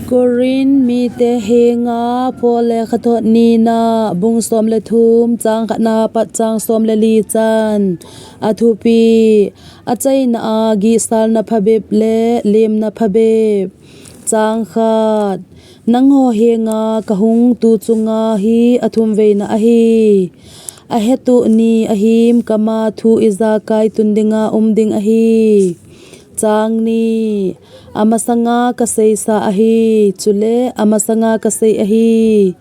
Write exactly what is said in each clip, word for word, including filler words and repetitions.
Korin mite henga Paul lekhathot nina, bung som le thum, chang khatna pat chang som le li chan. Athupi, achaina a gisalna phabep le lemna phabep. Chang khat, nangho henga kahung tu chunga hi athum veina ahi. Ahetu ni ahim kama thu ijakai tun dinga um ding ahi. Chang ni, amasanga kaseisa ahi, chule amasanga kasei ahi.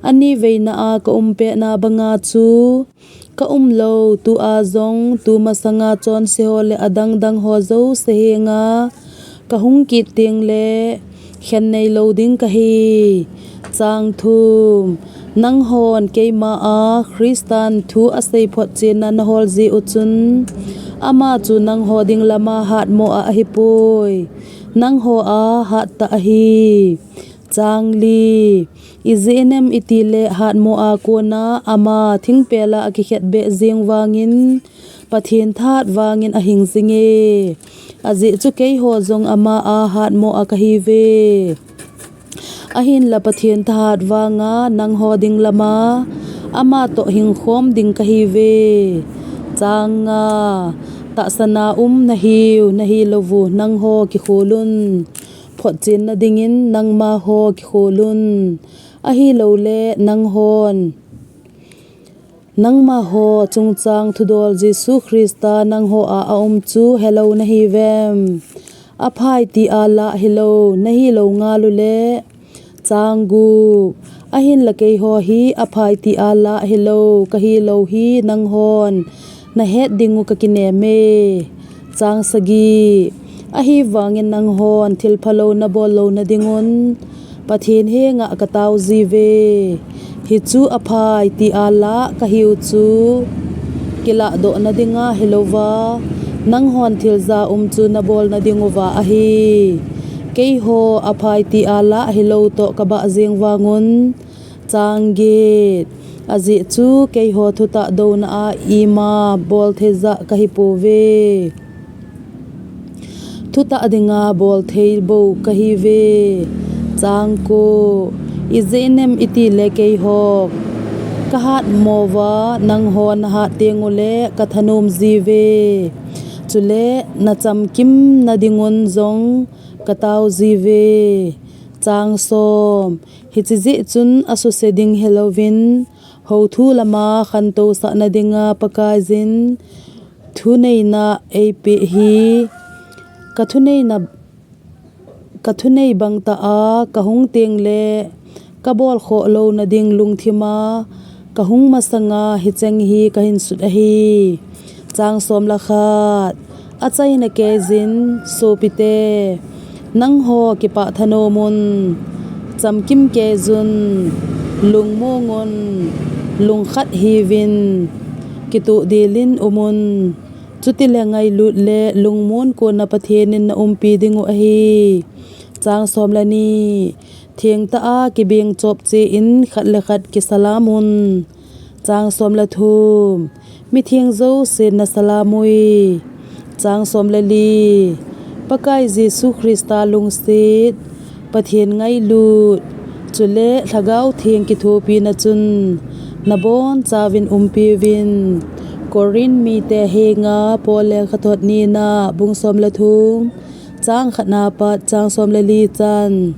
Ani veina a ka umpetna banga chu, ka umlou tua jong, tu masanga chonse ho le adangdang ho jouse henga, kahung kit teng le, khen neilou ding kahi. Chang thum, nanghon keima a Christan thu asei photchenna nahol jeh u chun, ama chu nangho ding lama hatmo a ahipoi. Nangho a hattah ahi. Chang li, ijeh inem itile hatmo a kona ama thingpela akikhetbeh jeng vangin, Pathen thahat vangin ahing jinge. Ajeh chu keiho jong ama a hatmo a kahiuve. Ahinla Pathen thahat vanga nangho ding lama, ama toh hingkhom ding kahiuve. Chang nga, tahsana um nahiu, nahilouvu, nangho kikholun. Photchenna dingin nangma ho kikholun. Ahiloule nanghon, nangma ho chungchang thudol Jesu Christa nangho a aum chu helou nahiuvem? Aphai tia lah hilou, nahilou ngal ule. Chang gup, ahinla keiho hi aphai tia lah hilou, kahilou hi nanghon nahet dingu kakineme. Chang sagi, ahivangin nanghon thilphalou nabol louna dingun, Pathen henga katao jiuve. Hichu aphai tia lah kahiu chu, kilahdohna dinga hilouva, nanghon thil jaum chu nabolna dinguva ahi. Keiho aphai tia lah hilou toh kabah jeng vangun. Chang get, ajeh chu keiho thutah douna a ima bolthei jah kahipouve. Thutah dinga bolthei bou kahiuve. Chang ko, ijeh inem itile keiho kahatmo uva, nangho nahat tengule kathanom jiuve. Chule nachamkimna dingun jong katao jiuve. Chang som, hiche jeh chun asuse ding hilouvin, houthu lama khantousahna dinga Pakaiyin thuneina eipeh hi, kathunei bangtah a kahung tengle, kabolkhoh louna ding lungthima kahung masanga hicheng hi kahinsut ahi. Chang som le khat, achaina keiyin sopite, nangho kipah thanomun, chamkim keiyun, lungmongun, lungkhat hiuvin, kitoh delin umun. Chutile ngailut le lungmon kona Pathenin naumpi dingu ahi. Chang som le ni, thengtah a kibeng chopche in khat le khat kisalamun. Chang som le thum, mitheng jousen nasalam ui. Chang som le li, Pakai Jesu Christa lungset, Pathen ngailut, chule Lhagao Theng kithopina chun, nabonchauvin umpiuvin. Korin mite henga Paul lekhathot nina, bung som le thum, chang khatna pat chang som le li chan.